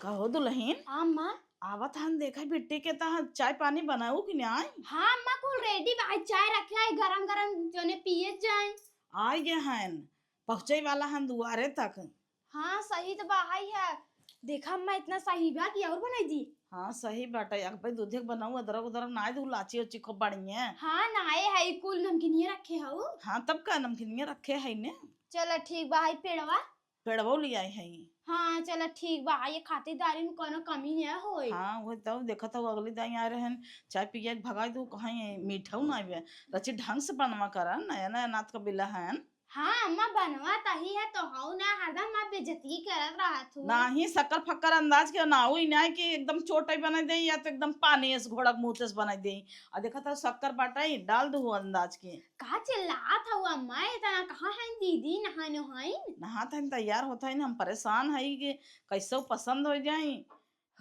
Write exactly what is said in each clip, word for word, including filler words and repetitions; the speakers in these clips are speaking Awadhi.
कहो दुलहिन, हाँ, अम्मा। आवत हन, देखा बिट्टी के तहाँ चाय पानी बनाऊ कि नाई? हाँ, अम्मा, कुल ready बा। चाय रखे है, गरम गरम, जने पिए जाए। आइ गए हन, पहुँचे वाला हन दुआरे तक। हाँ, सही तो बा, हाई है। देखा अम्मा, इतना सही बा कि और बनाई दी। हाँ, सही बाटे। अगबे दूधे के बनाऊ, अदरक उदरक नाई दू, लाची उची खूब बढ़िया। हाँ, नाए है, कुल नमकीनिया रखे हऊ। हाँ, तब का नमकीनिया रखे है ने। चला ठीक बा, हाई पेड़वा। पेड़वो ले आए है। हाँ, चला ठीक बा, ये खातिरदारी में कोनो कमी नहीं होई। हाँ, वो तो देखत हऊ, अगली दाई आ रहन, चाय पिए के भगाई दू, कहीं मीठऊ ना आवे। रची ढंग से बनवा करा, नया नया नात का बिला हन। हाँ अम्मा, बनवा तही है तो हऊ ना, हरदम अम्मा बेइज्जती करत रहत हूँ। नाही, शक्कर फक्कर अंदाज के ना होई ना कि एकदम चोटई बनाई दे या तो एकदम पानी एस घोड़क मुँह तेस बनाई दे। आ देखा था शक्कर बाटा ही डाल दू अंदाज के। का चिल्लात हऊ अम्मा, इतना कहाँ है दीदी, नहानो है? नहात है, तैयार होत है, हम परेशान है कि कैसे पसंद हो जाई।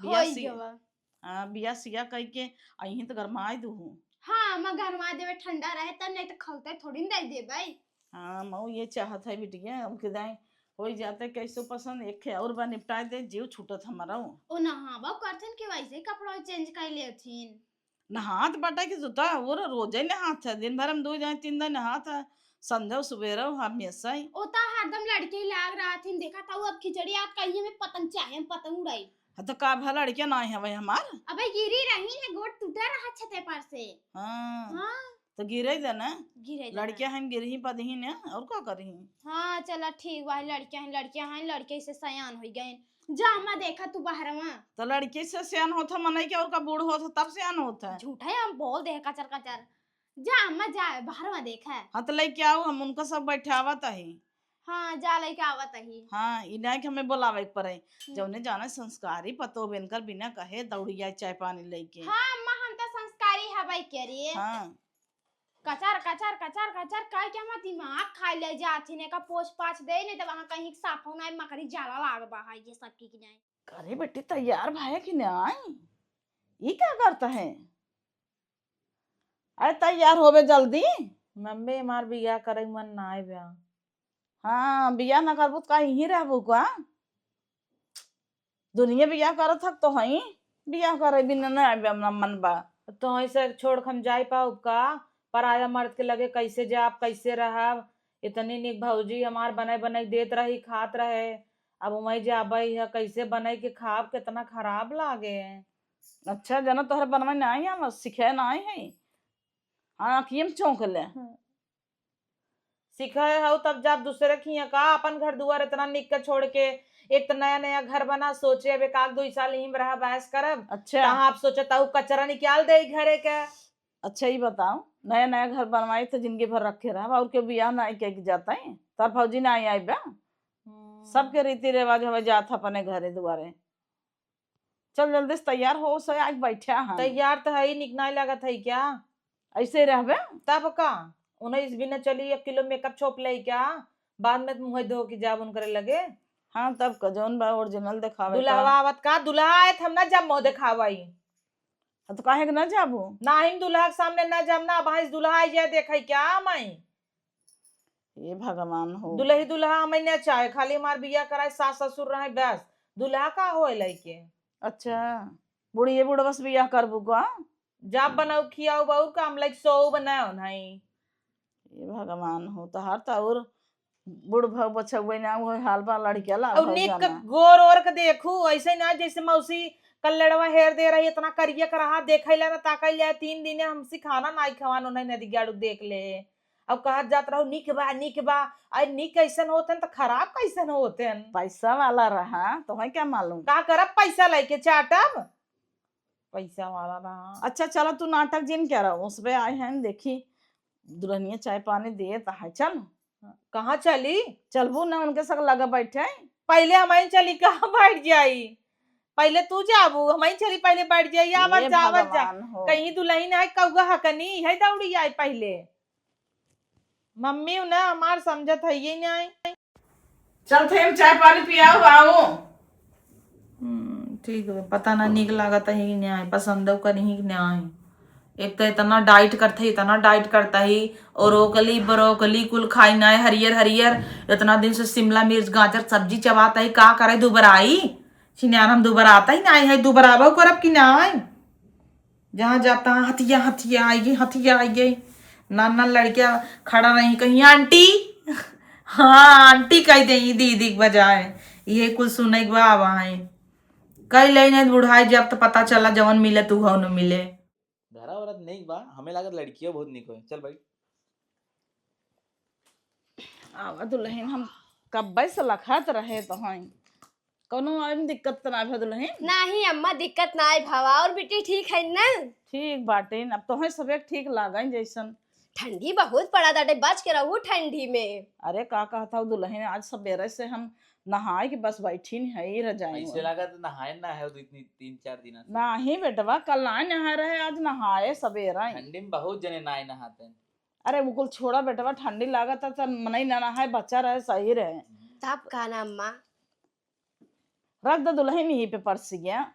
बिया होई सी-, गवा। हाँ, बिया सिया कह के अहीं तो गरमाए दू हूँ। हाँ अम्मा, गरमाए देवे, ठंडा रहे तब, नहीं तो खलते थोड़ी न दे देबै। हाँ, मऊ ये चाहत है बिटिया, उनके दाई होई जाते कैसो पसंद, एक खे और बा निपटाए दे, जीव छूटत हमारा। ओ नहावा करथिन कि वैसे ही कपड़ा change कर लेथिन? नहात बाटा कि जूता, वो रो-, रोजे नहात है, दिन भर में दो जाए तीन दिन नहात है, संझा सुबेरा हमेशा ही। ओ ता हरदम लड़के ही लाग रहथिन, देखा था वो अब खिचड़ी आत कहिए में पतंग चाहे हम पतंग उड़ाई। हाँ, तो का भा लड़के ना हवे हमार? अबे गिरी रही है, गोड़ टूटा रहा छते पर से। हाँ। हाँ। तो गिरे दे ना। गिरे दे लड़के ना। हैं, गिरही पदही ने, और का करही? हाँ, चला ठीक बा, लड़के हैं, लड़के हैं, लड़के से सयान हो गए। जा अम्मा, देखा तू बहरवा। तो लड़के से सयान होत है, मनई के और का बूढ़ होत है, तब सयान होत है। झूठा है, हम बोल दे कचर कचर। जा अम्मा, जा बहरवा देखा। हाँ, तो लेके आओ, हम उनका सब बैठावत है। हाँ, जा लइके आवत ही। हाँ, ई नाहीं कि हमें बोलावे के पड़े। हम्म। जौने जाने संस्कारी पतोह बेनकर बिना कहे दौड़िया चाय पानी लइके। हाँ, अम्मा, हम तो संस्कारी हबै के रे। हाँ। कचर, कचर, कचर, कचर कह के हमार दिमाग खाइ ले जात ही, ने का पोछ पाछ दे, नहीं तो वहाँ कहीं साफो ना मकड़ी जाला लाग बा है, ये सब की, की नहीं। करे बेटी, तैयार भया कि नाहीं? ई का करत है? अरे तैयार होबे जल्दी। मम्मी, हमार बियाह करे के मन नाई बा। हाँ, बियाह ना करबू त का यहीं रहबू का? दुनिया बियाह करत हक तो हई, बियाह करे बिना ना आबे मन बा। तो ऐसे छोड़ के हम जाई पाउब का? पराया मर्द के लगे कैसे जाब, कैसे रहब? इतनी निक भौजी हमार बनाई बनाई देत रही, खात रहे, अब वहीं जाबे है, कैसे बनाई के खाब, कितना खराब लागे। अच्छा, जना तोहरा बनवाई नाई आवा, सिखाए नाई है। हाँ, अखिए में चौंक ले। हम्म। सिखाए हऊ तब जाब दूसरे के हियाँ का, अपन घर दुआर इतना निक के छोड़ के, एक तो नया नया घर बना, सोचे अब एक आध दुई साल यहीं में रहब, ऐश करब। अच्छा। तहाँ आप सोचे ताऊ कचरा निकाल दे घरे के। अच्छा, ई बताओ, नया नया घर बनवाई तो जिंदगी भर रखे रहब, और के बियाह नाई के जाता है, तार भौजी नाई आई बा। हम्म। सबके रीति रिवाज हवे, जात अपने घरे दुआरे। चल जल्दी से तैयार हो, से आज बैठा है। तैयार तो है ही, निक नाई लागत है क्या? ऐसे रहबे? तब का? उन्नीस बिना चली, एक किलो मेकअप छोप ले क्या? बाद में मुँह धो के जाब उनकरे लगे। हाँ, तब का जौन बा original देखावे का। दुल्हवा आवत का? दुल्हा आए त हम ना जाब मुँह देखावाई। हाँ, तो काहे के ना जाबू? ना, हम दुल्हा के सामने ना जाब ना, भैंस दुल्हा आई जाए देखे क्या माई? हे भगवान हो। दुलही दुलहा हमें ना चाहे, खाली हमार बियाह कराए, सास ससुर रहे बस। दुलहा का होए लइके? अच्छा, बुढ़िए बुढ़वा से बियाह करबू का? जाब बनाऊ खियाऊ बाऊ काम लाइक सौ बनाओ नहीं। हे भगवान हो, तहार त और बुढ़ भव बछउए ना होए हाल बा, लड़किया ला और भव निक जाना। गोर ओर के देखू, ऐसे ना जैसे मौसी कल्लड़वा हेर दे रही, इतना करिया के रहा, देखै ला ना ताकै ला, तीन दिन हमसे खाना नाई खवान, उन्हें नदी गाड़ू देख ले। अब कहत जात रहो, "निक बा, निक बा।" अरे निक कैसन होत हन, त खराब कैसन होत हन? पैसा वाला रहा, तोहे क्या मालूम? का करब पैसा लइके, चाटब? पैसा वाला रहा। अच्छा, चलो, तू नाटक जिन क्या रहो, उस पे आए हैं, देखी, दुल्हनिया चाय पानी दिए त है, चल। कहाँ चली? चलबू ना, उनके संग लगे बैठे। पहले हम ही चली, कहाँ बैठ जाई? पहले तू जाबू, हम ही चली, पहले बैठ जाई, हे आवत जा, आवत जा। भगवान हो। कहीं दुलहिन है, कौआ हकनी, है दौड़ी आई पहले। मम्मी ना हमार समझत है ये नहीं। चल थे, हम चाय पानी पियाओ, आओ। हम्म, ठीक है, पता ना निक लागत है कि नहीं, पसंद करी कि नहीं। एक तो इतना diet करता ही, इतना diet करता ही, और ओकली, ब्रोकली कुल खाई ना है, हरियर हरियर। इतना दिन से शिमला मिर्च, गाजर, सब्जी चबाता ही, का करे दुबराई? छिनार हम दुबराता ही नाहीं है, दुबराबो करब कि नाहीं? जहाँ जाता हथिया, हथिया आइए, हथिया आइए। नान नान लड़किया खड़ा रही, कहीं, "आंटी।" हाँ, आंटी कह दे, ई दीदी के बजाय। ये कुल सुने के बा, आवा है। कह ले नहीं, बुढ़ाई जब तो पता चला, जवन मिले, तू हो न मिले। घरा औरत नीक बा, हमें लागत लड़कियों बहुत नीक होई। चल भाई। आवा दुल्हन, हम कब्बे से लखत रहे तो हैं। कौनो और दिक्कत तो ना भा दुल्हन? नहीं अम्मा, दिक्कत ना आई भावा। और बेटी ठीक है ना? ठीक बाटिन, अब तोहे सबे ठीक लागै जैसन। ठंडी बहुत पड़ा ताटे, बच के रहू ठंडी में। अरे का कहत हौ दुल्हन, आज सबेरे से हम नहाए के बस बैठिन है रजाई ऐसे में। लगा तो नहाए ना है दो तीन, तीन चार दिन से। नाही बेटवा, कल ना नहाए रहे, आज नहाए सबेरे। ठंडी में बहुत जने नाय नहाते हैं। अरे वो कुल छोड़ा बेटवा, ठंडी लागत है तो मनई ना नहाए, बच्चा रहे सही रहे। तब का ना अम्मा? रख दे दुल्हन यहीं पे परसिया,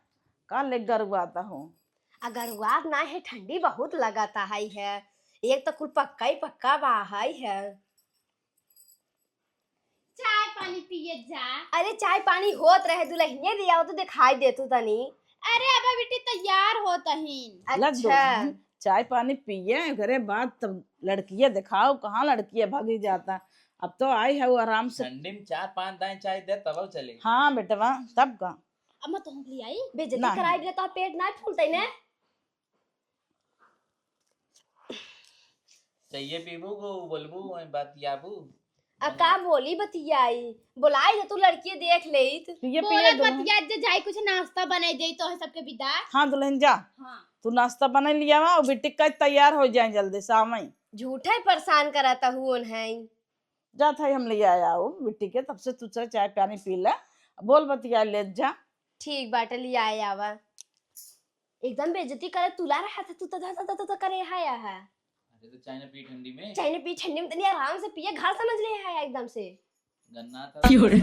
का ले गरुआता हो? आ गरुआत ना है, ठंडी बहुत लगाता है, है। एक तो कुल पक्का ही पक्का बा है, है। चाय पानी पिए जा। अरे चाय पानी होत रहे, दुल्हनिया दिया हो तो दिखाई दे तू तनी। अरे अब बेटी तैयार होत अहीन। लग अच्छा। दुल्हन, चाय पानी पिए, ओकरे बाद तब लड़किया दिखाओ, कहाँ लड़किया भागी जाता। अब तो आई है वो आराम से। ठंडी में चार पाँच दाई चाय दे तब चले। हाँ बेटवा, तब का। अब मैं तो ले आई। बेइज्जती ना। कराई दे तो पेट ना फूलते ने। चाहिए पीबू को बोलबू, वही बतियाबू। आ का बोली बतियाई? बोलाई दे तू लड़किए देख लेइत। पिए, पिए बोलत दुल्हन। बतियात जे जाई कुछ नाश्ता बनाई देई तो है सबके विदा। हाँ दुल्हन जा। हाँ। तू नाश्ता बनाई लिया और बिटिक का तैयार हो जाए जल्दी से आवई। झूठा ही परेशान करत हुन है। जात है हम ले आया हो बिटिक के, तब से तू चाय चाय पानी पी ले, बोल बतिया ले जा। ठीक बाटे, ले आया आवा। एकदम बेइज्जती करे तुला रहा था तू तो, तो, तो, तो, तो करे आया है। अरे तो चाय ना पी ठंडी में। चाय ना पी ठंडी में, तनी आराम से पिए, घर समझ ले है एकदम से। गन्ना था। क्यों रे?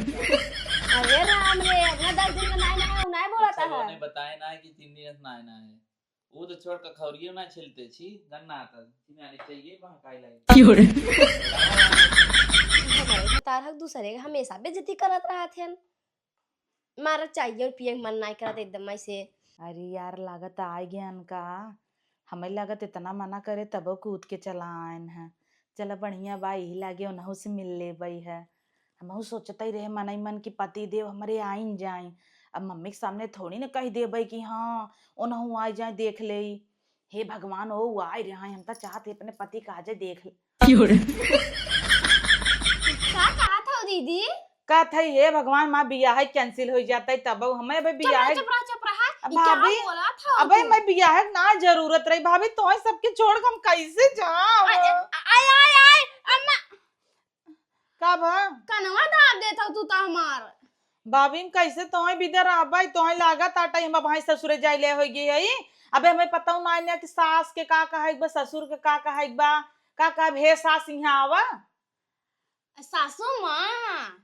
अरे राम रे, अपना दस दिन का नाय ना है, नाय बोला अच्छा, था। वो नहीं बताए ना कि तीन दिन से नाय ना है। वो तो छोड़ के खौरियो ना छिलते छी, गन्ना आता। छिनाने चाहिए, वहाँ काई लाई। क्यों रे? हमारे भतार हक दूसरे के हमेशा बेइज्जती करत रहत हन। मारा चाहिए और पिए के मन नाय करत एकदम ऐसे। अरे यार, लागत आ गया इनका। हमें लागत इतना मना करे तबो कूद के चला आयन है। चला बढ़िया बा, यही लागे उनहु से मिल लेबई है। हमहू सोचत ही रहे मन ही मन कि पति देव हमरे आइन जाए। अब मम्मी के सामने थोड़ी न कह देबई कि हाँ, उनहु आ जाए देख लेई। हे भगवान, ओ, उ आए रहे, हम त चाहत ही अपने पति का आजे देख ले। का कहत हो दीदी? कहत है, हे भगवान, माँ बियाह cancel हो जाता है तब हमें अबे चुप रहा, बियाह चुप रहा, चुप रहा। अब ई का भाभी, बोलत हो अबे तू? मैं बियाह ना जरूरत रही भाभी, तो सबके छोड़ के हम कैसे जाओ? आय, आय, आय, आय, अम्मा। का भा? कनवा दाब देत हौ तू त हमार। भाभी, हम कैसे तोहई बिदा रहबै? तोहई लागत आटा हम भाई ससुरे जाइले होइ गई हई। अबे हमें पता ना है कि सास के का कहे बा, ससुर के का कहे बा, का कहब, "हे सास, यहाँ आवा।" सासू माँ।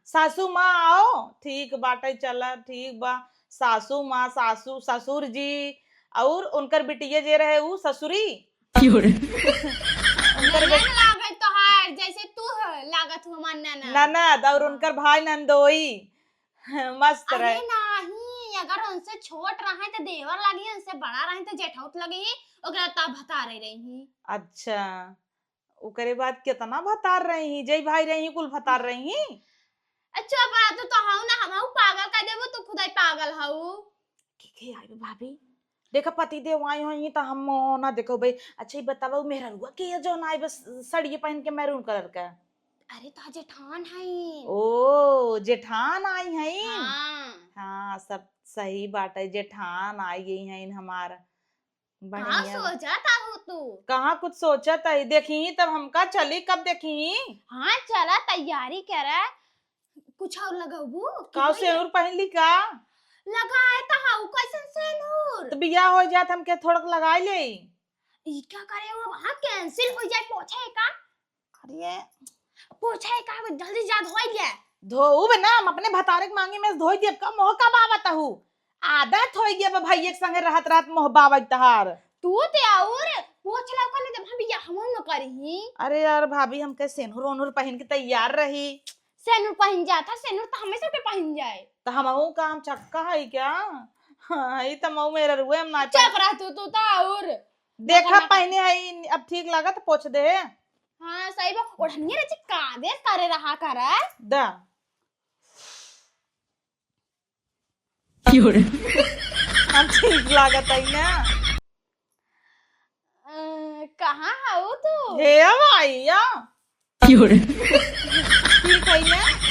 सासू माँ आओ, ठीक बाटे, चला, ठीक बा। सासू माँ, सासू, ससुर जी, और उनकर बिटिया जे रहे ऊ ससुरी। क्यों रे? उनकर ननद बेट- लागत तोहार, जैसे तू ह-, लागत हो हमार ननद। ननद और हाँ। उनकर भाई नंदोई। मस्त अरे रहे। नहीं, अगर उनसे छोट रहे तो देवर लगी, उनसे बड़ा रहे तो जेठौत लगी, ओकरा तब भतारे रही। अच्छा, ओकरे बाद कितना भतार रही, जय भाई रही, कुल भतार रही। अच्छा, बा तू तो हऊ ना, हमहू पागल कर देबो, तू खुदाई पागल हऊ। ठीक है, आई भाभी। देखा, पति देव आए होई, त हम ना देखो भाई। अच्छा, ई बतावा, उ मेहररुआ के ये जौन आए बस सड़िए पहन के maroon colour का? अरे, तो जेठान है। ओ, जेठान आई हैं। हाँ। हाँ, सब सही बात है, जेठान आई गई हैं हमार। का बढ़िया बा। सोचत आहू तू? कहाँ कुछ सोचत है, देखी तब हमका चली, कब देखी? हाँ, चला, तैयारी करा। कुछ और लगौबू? का कोई सेनुर पहन ली का? लगाए त हऊ, कैसन सेनुर? तो बियाह हो जात, हमके थोड़क लगाए ले। ई का करे, वो वहाँ cancel हो जाए, पोछे का? अरे। पोछे का, जल्दी जा धोई ले। धोउब ना, हम अपने भतारे के मांगी में धोई देब का, मोह का बावत हऊ? आदत होई गया बा भैया के संगे रहत रहत मोह बावत तहार। तू ते और पोछ लौका नहीं देब, हम बियाह हम न करही। अरे यार भाभी, हमके सेनुर ओनुर पहन के तैयार रही। सेनुर पहिन जात है, सेनुर तो हमेशा के पहिन जाए। तो हमहू का हम छक्का है क्या? हाँ, ई तो मऊ मेरा रुए हम ना चुप रह तू, तू तो और देखा ना, ना। पहने है, अब ठीक लागत, पोछ दे। हाँ, सही बा। ओढ़निया रची का देर करे रहा कर। दा। क्यों रे? हम ठीक लागत है ना? अ, कहाँ हऊ तू? हे भैया। क्यों रे? ठीक है ना?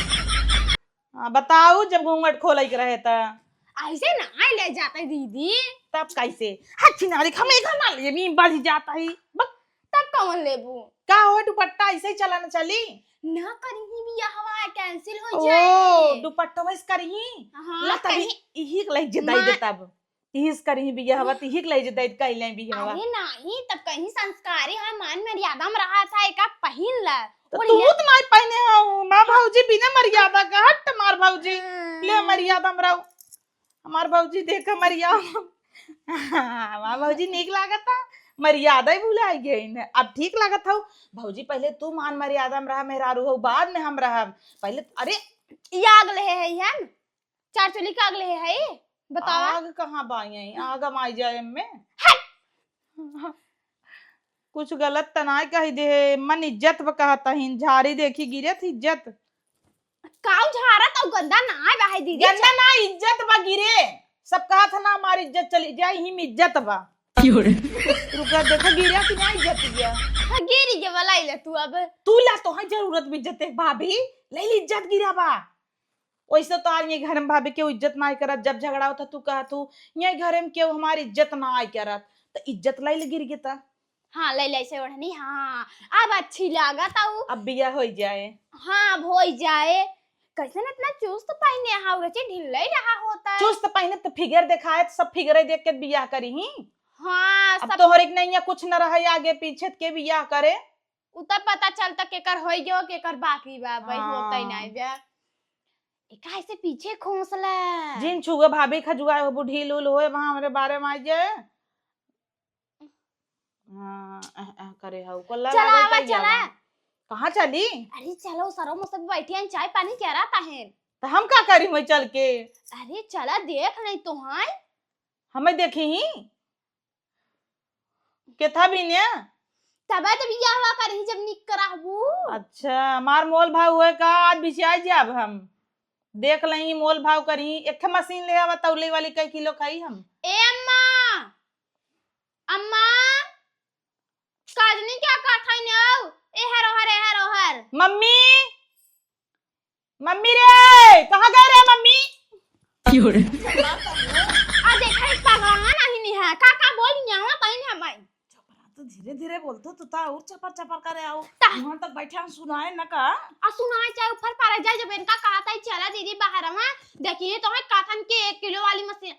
हाँ, बताऊ, जब घूंघट खोले के रहे त। ऐसे ना ले जाते दीदी। तब कैसे? हच्छी नारी, हम एक ना लेबी, बज जाता ही। बक। तब कौन लेबू? का हो, दुपट्टा ऐसे ही चला न चली? ना करिही बियाहवा, cancel हो ओ, जाए। दुपट्टा वैसे करिही? हाँ, ला तभी कहीं इही के लई जे दई दे मा- तब। इही से करिही बियाहवा, त इही के लई जे दई कइले बियाहवा। अरे नाही, तब कहीं संस्कारी है, मान मर्यादा में रहा था, एका पहिन ला। तो और तू ले- तो नहीं पहने हो, माँ भौजी बिना मर्यादा का, हट मार भौजी। हाँ। ले मर्यादा में रहो। हमार भौजी देख मर्यादा। हमार भौजी नीक लागता, मर्यादा ही भुलाई गई न। अब ठीक लागत हौ भौजी, पहले तू मान मर्यादा में रहा, मेहरारू हो, बाद में हम रहब। पहले, अरे, ई आग लेहे है हम, चार चोली के आग लेहे है, बतावा। आग कहाँ बाई है? आग हम आई जाए में। हट! कुछ गलत त नाय कही दे, मन इज्जत ब कहत हिन, झारी देखी गिरे थी इज्जत। काऊ झारा तो गंदा ना आय बा है दीदी। गंदा ना, इज्जत बा गिरे। सब कहत ह ना हमार इज्जत चली जाई, हिम इज्जत बा। क्यों रे? रुका, देखो गिरे कि ना इज्जत गिरा। हाँ, गिरी के वाला इला तू अब। तू ला तो है जरूरत भी इज्जत है भाभी, ले ली इज्जत गिरा बा। वैसे तो आज ये घर में भाभी के इज्जत ना करत, जब झगड़ा होता तू कहत हूँ, ये घर में केहू हमारी इज्जत ना आय करत, तो इज्जत लाई ले गिर गे ता। हाँ, ले ले से ओढ़नी, हाँ, अब अच्छी लागत आऊ। अब बियाह होई जाए। हाँ, अब होई जाए। कैसन इतना चुस्त पहने हा, रची ढिल्ले रहा होता है। चुस्त पहने तो फिगर दिखाए, तो सब फिगरे देख के बियाह करी ही। हाँ, अब सब तोहरे के नहीं है, कुछ न रहे आगे पीछे के बियाह करे। उ तब पता चलता केकर होई गयो, केकर बाकी बा, भाई हाँ। होता ही नहीं बा। ए, काहे से पीछे खोसला? जिन छुए भाभी खजुआए हो, बुढ़ील उल होए, वहाँ हमरे बारे में आ जाए। हाँ, अह, अह करे हऊ, कोल्ला चला लागल आवा, कई चला। जावा। कहाँ चली? अरे चलो, सरो में सब बैठे हैं, चाय पानी क्या रहता है? तो हम का करी वही चल के? अरे चला, देख नहीं तो हैं। हमें देखी ही? केथा बिन्या? तबे तो बियाहवा करही जब निक कराहबू। अच्छा, हमार मोल भाव हुए का, आज बिछियाई जाब हम। देख लही मोल भाव करही, एक ठे मशीन ले आवा तौले वाली, कई किलो खाई हम। ए अम्मा, अम्मा, काजनी क्या कहत है न? ए हर ओहर, ए हर ओहर। मम्मी, मम्मी रे, कहाँ गए रे मम्मी? क्यों रे? आ देखा, एक पगलाना नहीं, नहीं है। का, का बोल, यहाँ कहीं नहीं है, माई। चुप रहा, तू धीरे धीरे बोल, तू, तू ता और चपर चपर करे आओ। ता- वहाँ तक बैठे हम सुनाए न का? आ सुनाए चाहे ऊपर पारा जाए, जब इनका कहा था, "चला दीदी बाहर, वहाँ देखिए तो है काथन के एक किलो वाली मशीन।"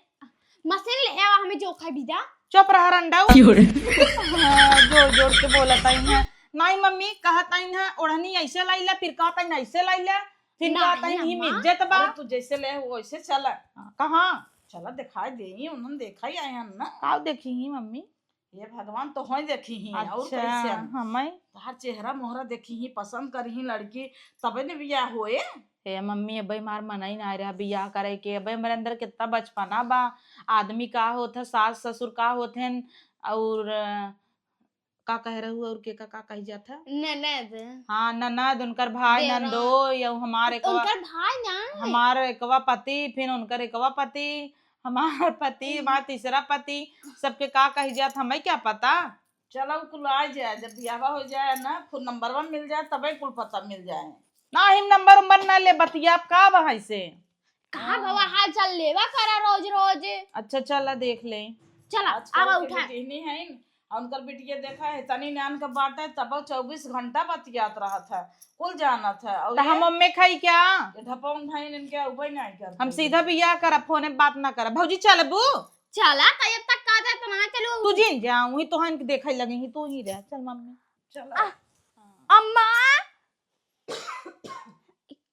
मशीन ले आवा, हमें जो खाए बिदा। चुप रहा रंडा। क्यों रे? हाँ, जोर जोर के बोलत आई है। नहीं मम्मी, कहत आई है, ओढ़नी ऐसे लाइला, फिर कहत आई ऐसे लाइला, फिर नहीं कहत आई हिम अम्मा। इज्जत बा। अरे तू जैसे ले हो वैसे चला। हाँ, कहाँ? चला दिखाई दे, उन्होंने देखा ही आए हैं ना। का देखी ही मम्मी? ये भगवान तो होई देखी ही, और अच्छा, कैसे हम? हमें? तोहार चेहरा मोहरा देखी ही, पसंद करी ही लड़की, तबे ने बियाह होए। हे मम्मी, अबे हमार मन ही ना रहा बियाह करे के। अबे हमारे अंदर कितना बचपना बा, आदमी का होत है, सास ससुर का होत हैं, और, अ, का कह रहू, और के का, का कही जात है? ननद। हाँ, ननद, उनकर भाई, देवरा। नंदो, या हमार एकवा, उनकर भाई ना। हमार एकवा पति, फिर उनकर एकवा पति, हमार पति, हम्म। हमार तीसरा पति, सबके का कही जात, हमें क्या पता? चलो, कुल आ जाए, जब बियाहवा हो जाए ना, फोन नंबरवा मिल जाए, तबे कुल पता मिल जाए। ना, हिम नंबर उम्बर ना ले, बतिया आप का बा है से? का हाँ। बाबा हाल चाल लेवा करा रोज रोज? अच्छा, चला देख ले। चला, आजकल आवा के उठा। बिटिहनी है न, और उनकर बिटिया देखा है, तनी नान के बाटे, तब चउबीस घंटा बतियात रहत है, कुल जानत है। और त ये हम मम्मी खाई क्या? ये ढपोंग भाई इनके उबे नहीं करते। हम सीधा बियाह करब, फोने बात ना करब। भौजी चलबू? चला, तब तक का जाए, तो ना चलो। तू जिन जा, वही तो हन के देखे लगे ही, तू ही रह, चल मम्मी। चला। आ, अम्मा,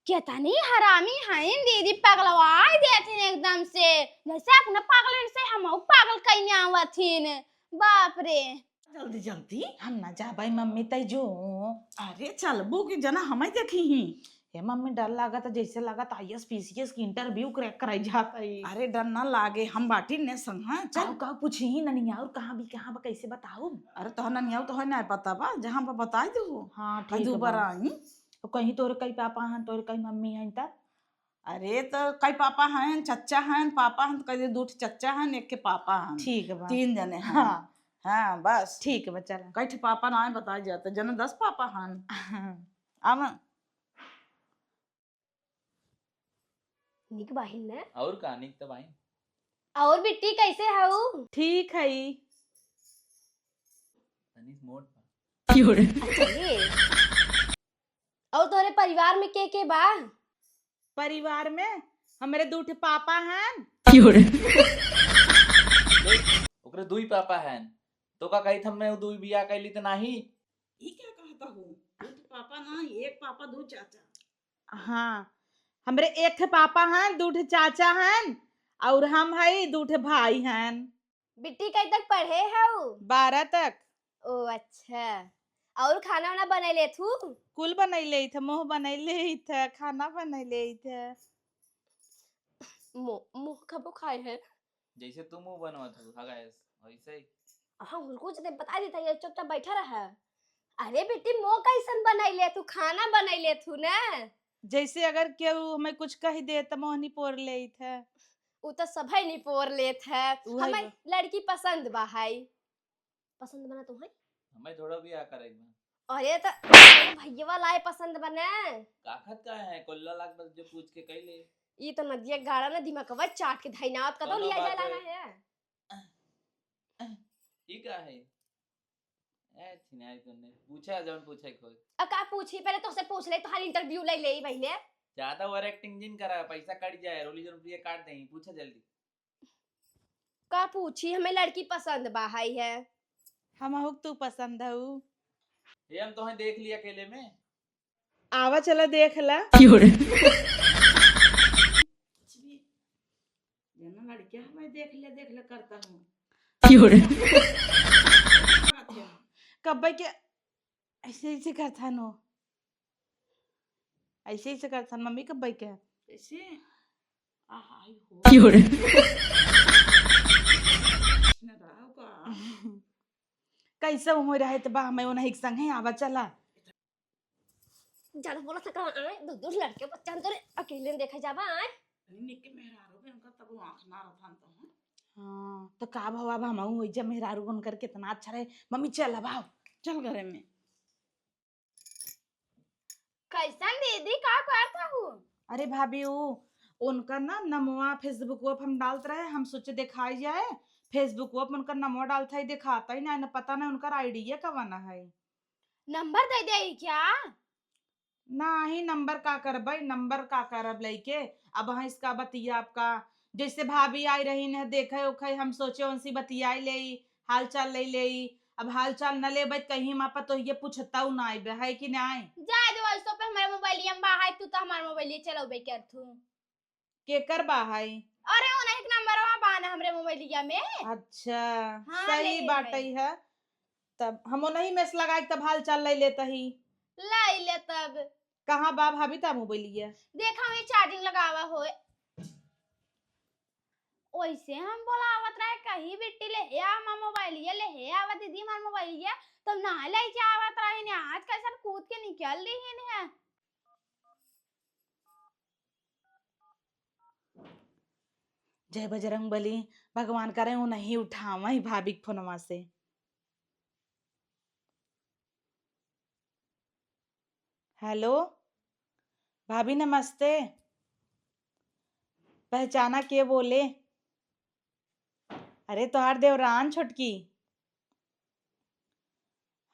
केतनी हरामी हईन दीदी, पगलवाई देथिन एकदम से, जैसे अपना पागलन से हमहू पागल कइने आवथिन। बाप रे। जल्दी, जल्दी। हम ना जाबै मम्मी, तै जो। अरे, चलबू कि जना हमें देखी ही। ए मम्मी, डर लागत, जैसे लागत आईएएस पीसीएस की इंटरव्यू क्रैक कराई जात है। अरे डर ना लागे, हम बाटी ने संग, हाँ, चल। काऊ, काऊ पूछी ही ननिया, और कहाँ भी, कहाँ बा, कैसे बताऊ? अरे तोहर ननिया तो है ना पता बा, जहाँ बा बताई दू। हाँ, ठीक बा। दोबारा आई। तो कहीं तोरे कई पापा हैं, तोरे कई मम्मी हैं तब? अरे तो कई पापा हैं, चच्चा हैं, पापा हैं तो कह दे दू ठे चच्चा हैं, एक के पापा हैं। ठीक बा। तीन जने हैं। हाँ। हाँ, बस। ठीक बा, चला। कई ठे पापा ना आए बताई जाते, जने दस पापा हैं। हाँ। अब निक बाहिन ने? और का निक त बाहिन। और बिट्टी कैसे हऊ? ठीक है। तनी मोट बा। अच्छा, ये। और तोरे परिवार में के के बा? परिवार में हमरे दू ठे पापा हैं। देख, ओकरे दुई पापा हैं, तो का कही थम्मे उ दुई बियाह कैली त नाही? ई क्या कहता हूँ? दू ठे पापा ना, एक पापा, दू चाचा। हाँ, हमरे एक ठे पापा हैं, दू ठे चाचा हैं, और हम हई, दू ठे भाई हैं। बिट्टी कई तक पढ़े हऊ? बारह तक। ओ अच्छा, और खाना वाना बनाई लेत हू? कुल बनाई लेत है, मोह बनाई लेत है, खाना बनाई लेत है। मो-, मोह कबो खाए है? जैसे तू मुंह बनवत हू, हगायस, वैसे ही। हाँ, उनको जदे बता देता, ये चुपचाप बैठा रहा। अरे बेटी, मोह कैसन बनाई लेत हू, खाना बनाई लेत हू ना। जैसे अगर केहू हमें कुछ कह दे त मोह निपोर लेत है। उ तो सभे निपोर लेत है। उहे हमें बा। लड़की पसंद बा है। पसंद बना तो है? हमें थोड़ा भी आ करे बा। अरे त अरे भैया वाला है पसंद बने। काखत का है, कोल्ला लाग बस जो पूछ के कह ले। ई तो नदिया गाड़ा ना दिमागवा चाट के धैनावत कदो कौनो लिया बात जाला है। ना है। ई का है? ए, छिनाई तूने। पूछा जौन पूछे कोई। अब का पूछी? पहले तोसे पूछ ले, तोहार इंटरव्यू ले ले पहले। ज्यादा ओवर एक्टिंग जिन करा, पैसा कट जाए, रोली जौन प्रिय काट देही। पूछा जल्दी। का पूछी? हमें लड़की पसंद बा, हाई है। हम हुक तू पसंद हऊ। ये हम तोहे देख लिया अकेले में। आवा चला देख ला। क्यों रे? कुछ भी। ये ना लड़कियां हमें देख ले, देख ले करता हूँ। क्यों रे? कब्बे के ऐसे, ऐसे करता नो। ऐसे, ऐसे करता न मम्मी कब्बे के। ऐसे? आहाई हो। क्यों रे? न रहा होगा। कैसे हो रहे त बा, हमें उन्हीं के संग है, आवा चला। ज्यादा बोला था कहाँ आए, दो, दो लड़के बच्चा अंदर अकेले में देखा जावा आए। निक के मेहरारू बन का तब आँख ना रहता तो। हाँ, तो का भवा, अब हमहू होई जा मेहरारू बन कर, कितना अच्छा रहे। मम्मी चल अब आओ। चल घरे में। कैसन दीदी, का करत हऊ? अरे भाभी, उ उनकर ना नमवा Facebook पे हम डालत रहे, हम सोचे देखाई जाए, Facebook पे उनकर नमवा डालत है, देखाता ही ना, ना पता ना उनकर आईडी कवन है। नंबर दे दे क्या? नाही, नंबर का करबै, नंबर का करब लइके? अब हाँ, इसका बतिया आपका, जैसे भाभी आई रही न, देखे उखे, हम सोचे उनसे बतियाई लेई, हाल चाल ले लेई। अब हाल चाल न लेबै त कहीं माँ पतोहिए पूछतौ ना आइबे, है कि नाई? जा दे, वैसो पे हमारे मोबाइलिया में बा है, तू तो हमारे मोबाइलिया चलौबे कर थू। केकर बा है? अरे, उन्हीं के नंबरवा बा ना हमरे मोबाइलिया में। अच्छा, हाँ, सही ले बाटई है। है। तब हम उन्हीं में से लगाई, तब हाल चाल ले लेता ही। ले ले तब। कहाँ बा भाभी ता मोबाइलिया? देखा, वही चार्जिंग लगावा होए। ओइसे हम बोलावत रहे, कही बिट्टी ले हे आ हमार मोबाइलिया, ले हे आवा दीदी हमार मोबाइलिया, तब ना लेके आवत रहे ने, आज कैसन कूद के निकल दी ही ने। जय बजरंग बली, भगवान करे उन्हीं उठावई भाभी के फोनवा से। हेलो, भाभी नमस्ते। पहचाना के बोले? अरे तोहार देवरान छोटकी।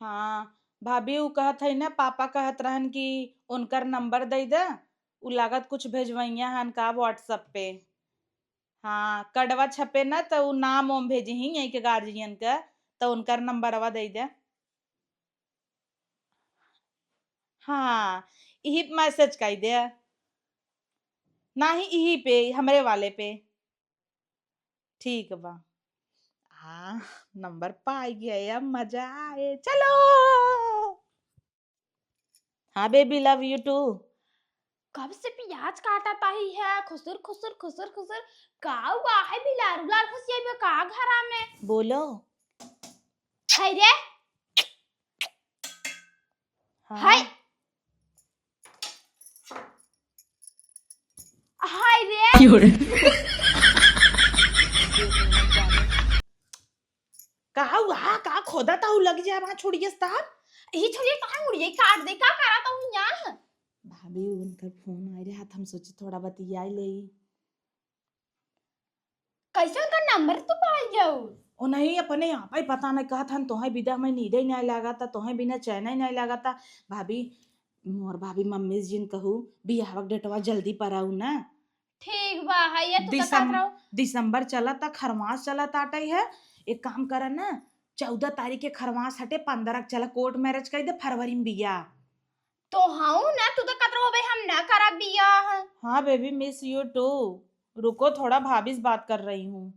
हाँ, भाभी उ कहत है ना, पापा कहत रहन कि उनकर नंबर दे दे, उ लागत कुछ भेजवइया हन का WhatsApp पे। हाँ, कड़वा छपे ना त उ नाम ओम भेजही यहीं के गार्जियन के, त उनकर नंबरवा दे दे। हाँ, इही पे मैसेज कई दे। नाही, इही पे, हमरे वाले पे। ठीक बा। हाँ, नंबर पाई गया, अब मजा आए। चलो। हाँ baby, love you too। कब से पियाज काटत आही है, खुसुर, खुसुर, खुसुर, खुसुर। का हुआ है, बिलार उलार घुसियाई बा का घरा में? बोलो। हाय रे। हाँ। हाय। हाय रे। क्यों रे? का हुआ? का खोदा ताऊ लग जाए वहाँ छुड़िए साहब? ई छुड़िए कहाँ मुड़िए काट दे, का करा ताऊ यहाँ? भाभी, उनकर फोन आए रहे, हम सोचे थोड़ा बतियाई लेई। कैसे उनका नंबर तू पाई जाऊ? ओ नहीं, अपने आप ही पता नहीं कहत हन, तोहे बिदा में नींदे नहीं लागता, तोहे बिना चैन ही नहीं लागता। भाभी, मोर भाभी मम्मी जिन कहू, बियाह के डेटवा जल्दी पराऊ ना। ठीक बा, है ये तू तो कहत दिसम-, रहो। दिसंबर चलत, खरमास चलत आटे है। एक काम कर ना, चौदह तारीख के खरमास हटे, पन्द्रह के चला कोर्ट मैरिज कर दे, फरवरी में बियाह। तो हऊ ना, तू तो कहत रहो भाई हम ना करब बियाह। हाँ baby, miss you too। रुको, थोड़ा भाभी से बात कर रही हूँ।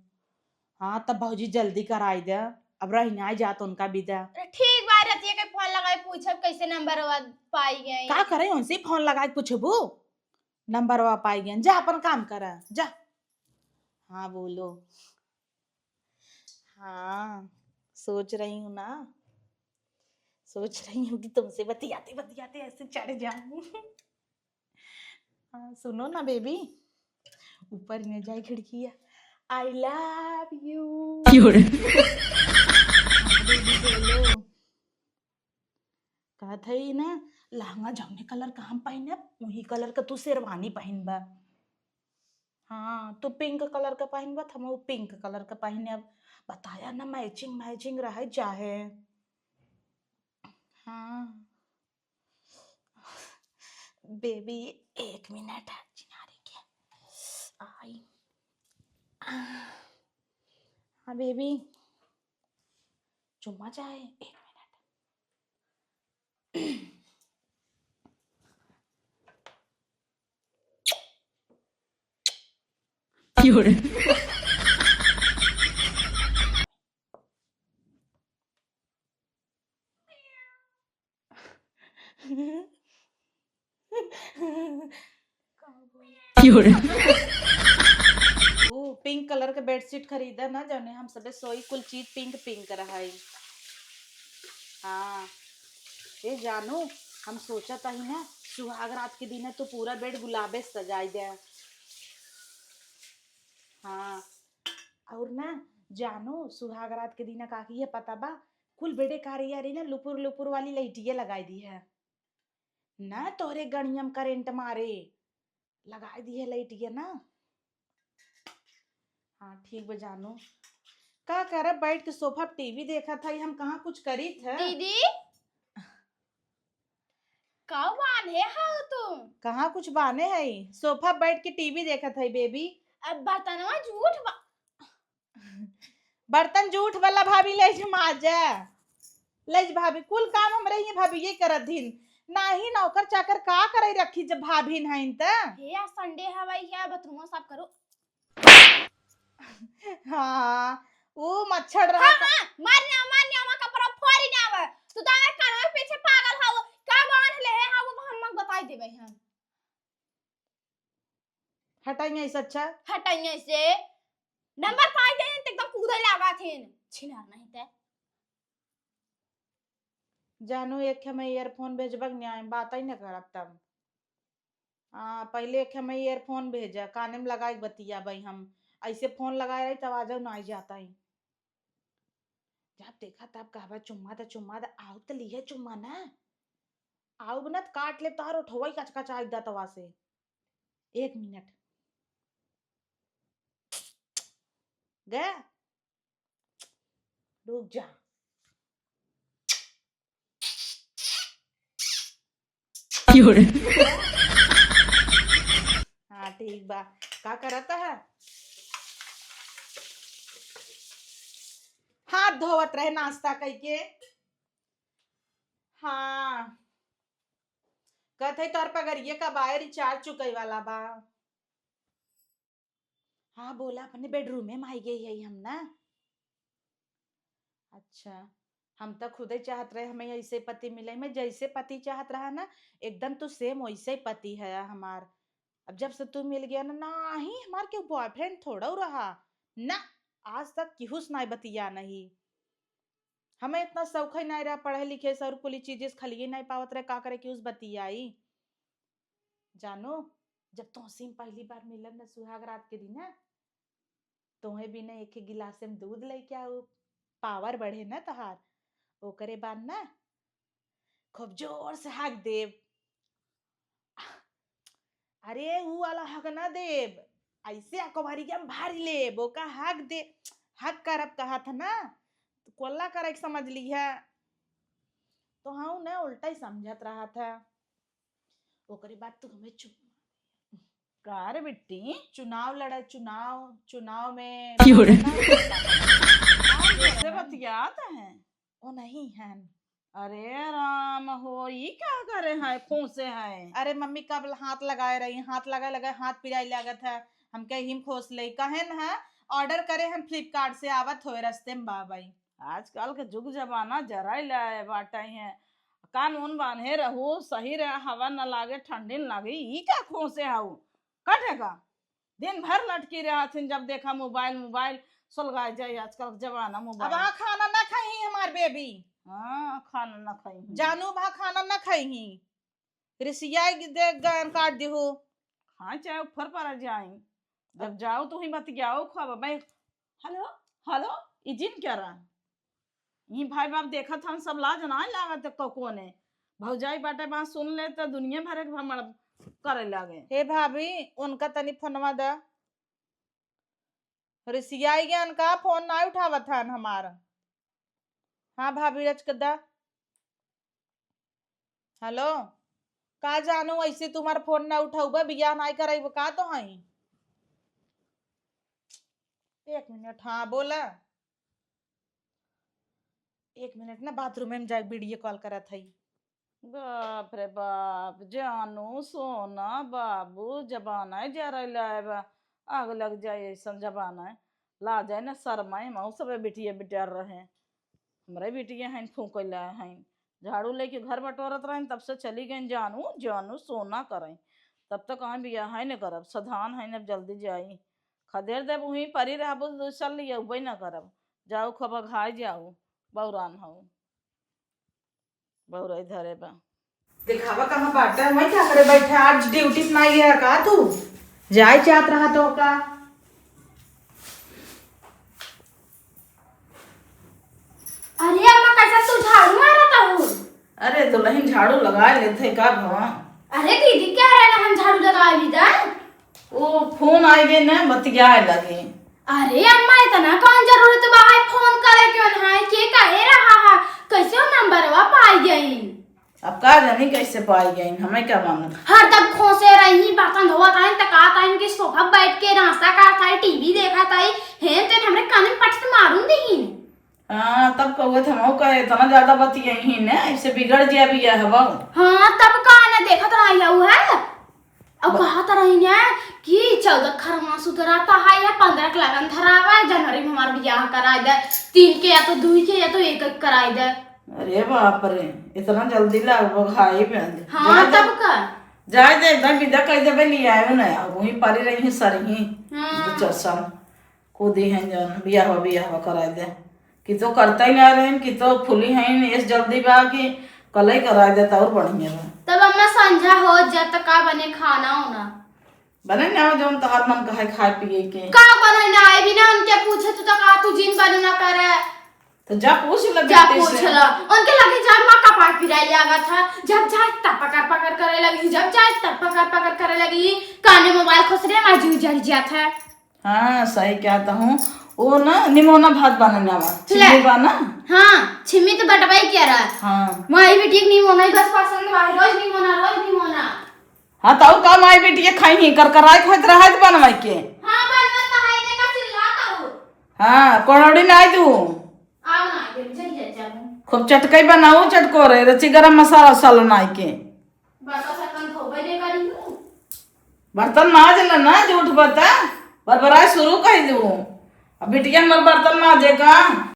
हाँ, तब भौजी जल्दी कराई दे, अब रही ना जात उनका बिदा। अरे ठीक बा, रतिया के फोन लगाई पूछब कैसे नंबरवा पाई गई। का करे, उनसे फोन लगाई पूछबू? नंबरवा पाई गई, जा अपन काम करा, जा। हाँ, बोलो। हाँ, सोच रही हूँ ना, सोच रही हूँ कि तुमसे बतियाते बतियाते ऐसे चढ़ जाऊँ। हाँ, सुनो ना baby, ऊपर में जाए खिड़किया, I love you। क्यों रे? हाँ, baby, बोलो। कहत हई ना, लहंगा जौने colour का हम पहिनब, वही colour का तू शेरवानी पहिनबा। हाँ, तू pink colour का पहिनबा, त हम ऊ pink colour का पहिनब। बताया ना, matching matching रहे चाहे। हाँ। Baby, एक मिनट, चिनारी के आई। हाँ baby, चुम्मा चाहे, एक मिनट। क्यों रे? क्यों रे? ऊ pink colour के bedsheet खरीदा ना, जौने हम सबे सोई, कुल चीज pink pink रहई। हाँ, ए जानू, हम सोचत हई ना, सुहाग रात के दिने तू पूरा bed गुलाबे से सजाई दे। हाँ, और ना जानू, सुहाग रात के दिने का की है पता बा, कुल बेडे कारी यारी ना लुपुर लुपुर वाली लाइटिये लगाई दिहे। ना तोहरे गणियम करंट मारे, लगाई दिहे लाइटिये ना। हाँ, ठीक बा जानू। का करब, बैठ के सोफा पे टीवी देखत हई, हम कहाँ कुछ करीत है। दीदी, का बान्हे हऊ तू? कहाँ कुछ बान्हे हई, सोफा पे बैठ के टीवी देखत हई बेबी। अब बर्तनवा जूठ बा। बर्तन जूठ वाला भाभी, ले जा माजा। ले जा भाभी, कुल काम हमरे ही भाभी ये करत हीन। नाही नौकर चाकर का करे रखी जब भाभी हईन त। हे, आज Sunday हवाई है, बाथरूम साफ करो। हाँ, ऊ मच्छर रहा हाँ, त हाँ, मार ना, मार ना, हमार कपड़ा फाड़ी ना आवे। तू तो हमारे कानवा के पीछे पागल हऊ। का बांध ले है, हाँ, वो हम बताई देबे हम। हटाइए इसे अच्छा। हटाइए इसे। नंबर पाई गए हैं, तो एकदम कूदे लागा थे। छिनार नहीं ते। जानू, एक है मैं earphone भेजबक न्याय, बात ही न करब तब। हाँ, पहले एक है मैं earphone भेजा, काने में लगाई के बतिया भाई हम। ऐसे फोन लगाए रही तब आ जाओ ना आई जाता ही। जब देखा तब कहबा चुम्मा द, चुम्मा द, आओ त लिहे चुम्मा ना। आओ न त काट ले तार उठवाई कचकचाई दतवा से। एक मिनट। गया? रुक जा। क्यों रे? हाँ, ठीक बा। का करत है? हाथ धोवत रहे नाश्ता कइके। हाँ। कहत है तोर पगरिये का बाय recharge चुकई वाला बा। हाँ, बोला, अपने bedroom में आई गई है हम ना। अच्छा, हम तो खुदे चाहत रहे हमें ऐसे पति मिले, मैं जैसे पति चाहत रहा ना, एकदम तू सेम वैसे पति है हमार। अब जब से तू मिल गया ना, ना ही हमार के बॉयफ्रेंड थोड़ा रहा ना, आज तक केहू से नाई बतिया नहीं। हमें इतना शौक ही नाई रहा पढ़े लिखे से, और कुली चीजें खलिए नाई पावत रहे, का करे केहू से बतियाई। जानो, जब तोहसे हम पहली बार मिलन ना सुहाग रात के दिन ना, तोहे बिना एक गिलास में दूध लेके आऊ, पावर बढ़े ना तोहार। ओकरे बाद ना खूब जोर से हक देब। अरे, ऊ वाला हक ना देब, ऐसे अकबारी के हम भारी लेब, ओका हक दे, हक करब कहा था ना, तो कोल्ला करे के समझ ली है। तो हम ना उल्टा ही समझत रहा था। ओकरे बाद तू हमें चुप का रे बिट्टी? चुनाव लड़ा, चुनाव, चुनाव में क्यों रे? कैसे बतियात है? ओ नहीं है। अरे राम हो, ई का करे है, खोसे है? अरे मम्मी, कब हाथ लगाए रही, हाथ लगाए लगाए हाथ पिराई लागत है। हम कहे हिम खोस ले, कहे न है, ऑर्डर करे हम फ्लिपकार्ट से, आवत होए रस्ते में बा भाई। आजकल के जुग जमाना जराई लाए बाटे हैं। कानून बांधे रहू, सही रहे, हवा न लागे, ठंडी न लागे, ई का खोसे हऊ? कटे का? दिन भर लटकी रहत हन, जब देखा मोबाइल, मोबाइल, सुलगाए जाए आजकल के जमाना अब मोबाइल। हाँ खाना ना खाई हमार बेबी। हाँ, खाना ना खाई। जानू भा खाना ना खाई। रिसियाई के दे गान काट दिहु। हाँ, चाहे ऊपर पर आ जाई। जब जाओ तो ही बतियाओ, खब मैं, हेलो, हेलो, ई जिन क्या रहा? ई भाई बाप देखत हन, सब लाज ना लागत है को-, कोने। भौजाई बाटे बात सुन ले तो दुनिया भर के भमड़ करे लागे। हे भाभी, उनका तनी फोनवा दा। रिसियाई गयन का, फोन ना उठावत हन हमार। हाँ भाभी, रच के दा। हेलो, का जानू, ऐसे तुम्हार फोन ना उठाउबा, बियाह नाई कराइब का तो हई? एक मिनट, हाँ बोला। एक मिनट ना, बाथरूम में जाए, वीडियो कॉल करत हई। बाप रे बाप, जानू, सोना, बाबू, जमाना है जरा लाए बा, आग लग जाए ऐसन जमाना है। लाजे न शरमाए, हम सबे बिटिया बिटिया रहे। हमरे बिटिया हइन, फूंकइला हइन। झाड़ू लेके घर बटोरत रहन, तब से चली गइन जानू, जानू सोना करइन। तब तक कहाँ बियाह है न करब, सधान है न, अब जल्दी जाई। खदेर देब, उहीं परी रहबू, दूसर लियउबे न करब। जाऊ खबा घाई जाऊ, बौरान हऊ। बौराई धरे बा। दिखावा कहाँ बाटे, मैं क्या करे बैठे, आज ड्यूटी से ना गया का तू? जाए चाहत रहा तो का? अरे अम्मा, कैसा तू झाड़ू मारत हऊ? अरे दुल्हन, झाड़ू लगा लेते का भवा? अरे दीदी, क्या रहा हम झाड़ू लगावे भी दा? ओ फोन आई गए ना, बतियाए लगे। अरे अम्मा, इतना कौन जरूरत बा है फोन करे के? ओन है के कहे रहा है, कैसे वो नंबरवा पाई गई? अब का जानी कैसे पाई गई, हमें क्या मालूम। हरदम खोसे रही, बर्तन धोवत रही, त कहत रही कि सोफा बैठ के नाश्ता करत है, टीवी देखत है, हेन तेन हमरे कान में पट से मारून दीन। हाँ, तब कहुए थे, हम कहे, इतना ज्यादा बतियाई ही ने, ऐसे बिगड़ जिया बियाह हवा। हाँ, तब का ना देखत रही है वो है। अब ब- कहत रही ने कि चौदह खरमास उतराता है या पन्द्रह के लगन धरावा है, जनवरी में हमार बियाह कराई दे, तीन के या तो दुई के या तो एक एक कराई दे। अरे बाप रे, इतना जल्दी लागबो खाई में। हाँ, जाए दे, तब का? जाए दे, एकदम विदा कर देबे, ले आयो ना, अब वहीं पारी रही है सरही, हाँ। दो चार साल। कूदी हैं जौन, बियाहवा, बियाहवा कराए दे। कि तो करता ही ना रहेन, कि तो फूली हैं, इस जल्दी बा कि कलई कराए दे, तो और बढ़िया बा। तब अम्मा संझा हो जा, त का बने खाना होना? बने ना, जौन तोहार मन कहे खाए पिए के। का बने ना, आए भी ना उनके पूछे, तू तो कहा तू जिन बने ना करे। तो जा पूछ ले जा बेटी पूछ से। ला। उनके लगे जा, माँ का पाट पिराई आवा था। जब जाए तब पकड़ पकड़ करे लगी, जब जाए तब पकड़ पकड़ करे लगी। काने मोबाइल खोस रे, माँ जीव जल जात है। हाँ, सही कहता हूँ। वो ना निमोना भात बनाने आवा। ले। छिमी बा ना? हाँ, छिमी तो बटवाई क्या रहा? हाँ। माई बेटी के निमोना ही बस पसंद बा, रोज निमोना, रोज निमोना। हाँ, तो का माई बेटी के खाई ही, कर कराए खात रहा है तो बनवाई के। हाँ, बनवत तो है, देखा चिल्लाता हूँ। हाँ, कोड़ौड़ी ना आई तू। आग ना आई, चल जा, जा। खूब चटकई बनाऊ, चटकोरे, रची गरम मसाला उसाला ना आई के। बर्तन सर्तन धोबे रे करी हूँ। बर्तन माज ले ना, झूठ बता, बरबराए शुरू कर दू। अब बिटिया हमर बर्तन माजे का,